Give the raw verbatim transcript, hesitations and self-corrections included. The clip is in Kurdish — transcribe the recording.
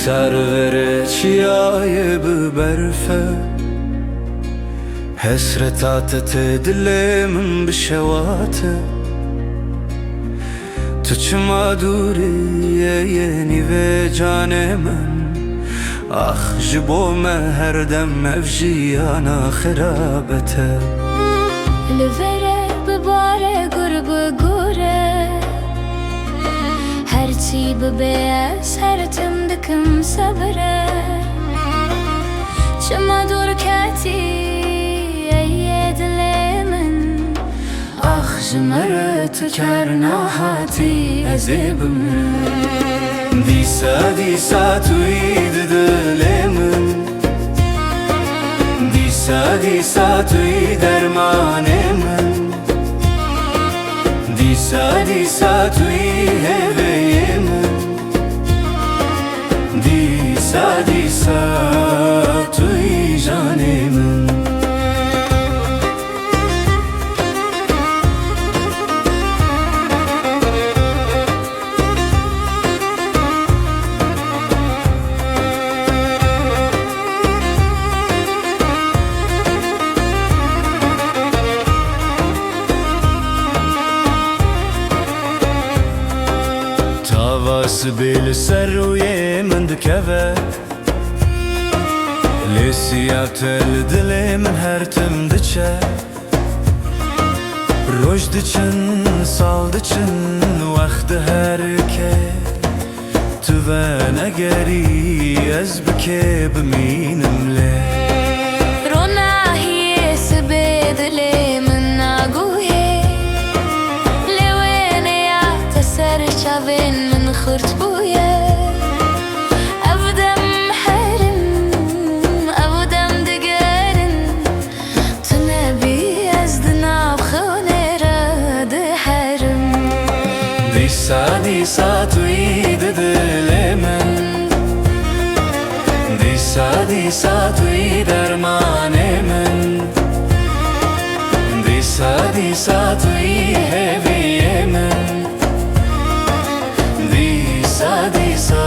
Dar vere çiyayê bi berf e, hesreta te tê dilê min bişewate. Tu çima dûrî yê, yê nîvê canê min? Ax, ji bo me her dem ev jiyana xerabet e. Li vere bibare gur bi gur e. Her çî bibe ez her tim dikim sebire. Çima dûr ketî ey yê dilê min? Ax, ji me re tu ker nahatî ez ê bimirim. Dîsa, dîsa tu yî di dilê min. Dîsa, dîsa tu yî dermanê min. Dîsa, dîsa tu yî hêviyê min. Dîsa, dîsa tu yî canê min. Tava sibê li ser rûyê min dikeve. Lê siya te li dilê min her tim diçe. Roj diçin, sal diçin, wext diherike. Tu venegerî, ez bi kê bimînim lê? Ronahiyê sibê dilê min naguhê. Lê wêneya te ser çavên min xurt bûye. Ev dem herim, ev dem digerin. Tu nebî ez di nav xewê re diherim. Dîsa, dîsa tu yî di dilê min. Dîsa, dîsa tu yî dermanê min. Dîsa, dîsa tu yî hêviyê min. Dîsa, dîsa